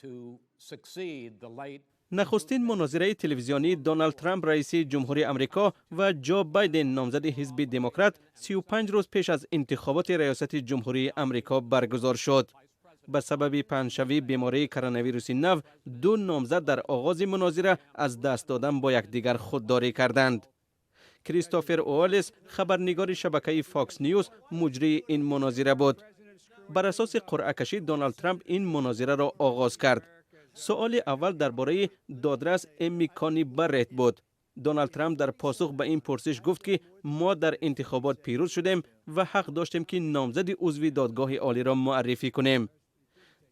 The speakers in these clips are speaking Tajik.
To succeed the late Нахустин мунозираи телевизионии Доналд Трамп, раиси ҷумҳурии Амрико, ва Ҷо Байден, номзади ҳизби Демократ, 35 рӯз пеш аз интихоботи раёсати ҷумҳурии Амрико баргузор шуд. Ба сабаби паҳншавии бемории коронавируси нав, ду номзад дар оғози мунозира аз даст додан бо якдигар худдорӣ карданд. Кристофер Уоллес, хабарнигори шабакаи Фокс Ньюс, муҷрии ин мунозира буд. Бар асоси қуръакашӣ Доналд Трамп ин мунозираро оғоз кард. Суоли аввал дар бораи додрас Эми Кони Барретт буд. Доналд Трамп дар посух ба ин пурсиш гуфт, ки мо дар интихобот пирӯз шудем ва ҳақ доштем, ки номзади узви Додгоҳи Олиро муаррифӣ кунем.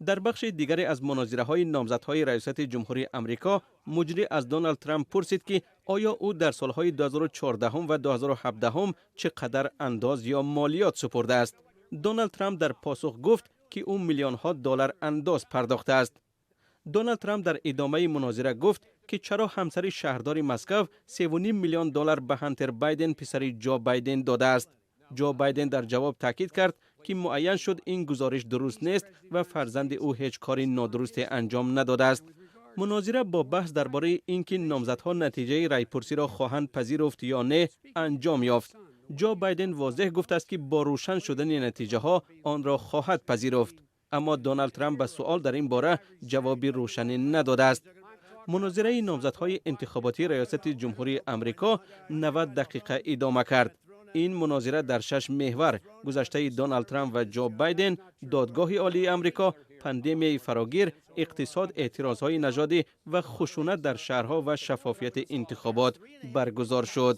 Дар бахши дигаре аз мунозираҳои номзадҳои раёсати ҷумҳурии Амрико, муҷрӣ аз Доналд Трамп пурсид, ки оё ӯ дар солҳои 2014 ва 2017 чӣ қадар андоз ё молиёт супурдааст. Доналд Трамп дар посух гуфт, ки ӯ миллионҳо доллар андоз пардохтааст. Доналд Трамп дар идомаи мунозира гуфт, ки чаро ҳамсари шаҳрдори Москав 3,5 миллион доллар ба Ҳантер Байден, писари Ҷо Байден, додааст. Ҷо Байден дар ҷавоб таъкид кард, ки муайян шуд, ин гузориш дуруст нест ва фарзанди ӯ ҳеҷ кори нодурусте анҷом надодааст. Мунозира бо баҳс дар бораи ин ки номзадҳо натиҷаи райпурсиро хоҳанд пазируфт ё не, анҷом ёфт. Ҷо Байден возеҳ гуфтааст, ки бо рӯшан шудани натиҷаҳо онро хоҳад пазируфт, аммо Доналд Трамп ба суол дар ин бора ҷавоби рӯшанӣ надодааст. Мунозираи номзадҳои интихоботии раёсати ҷумҳурии Амрико 90 дақиқа идома кард. Ин мунозира дар шаш меҳвар: гузаштаи Доналд Трамп ва Ҷо Байден, Додгоҳи Олии Амрико, пандемияи фарогир, иқтисод, эътирозҳои нажодӣ ва хушунат дар шаҳрҳо ва шаффофияти интихобот баргузор шуд.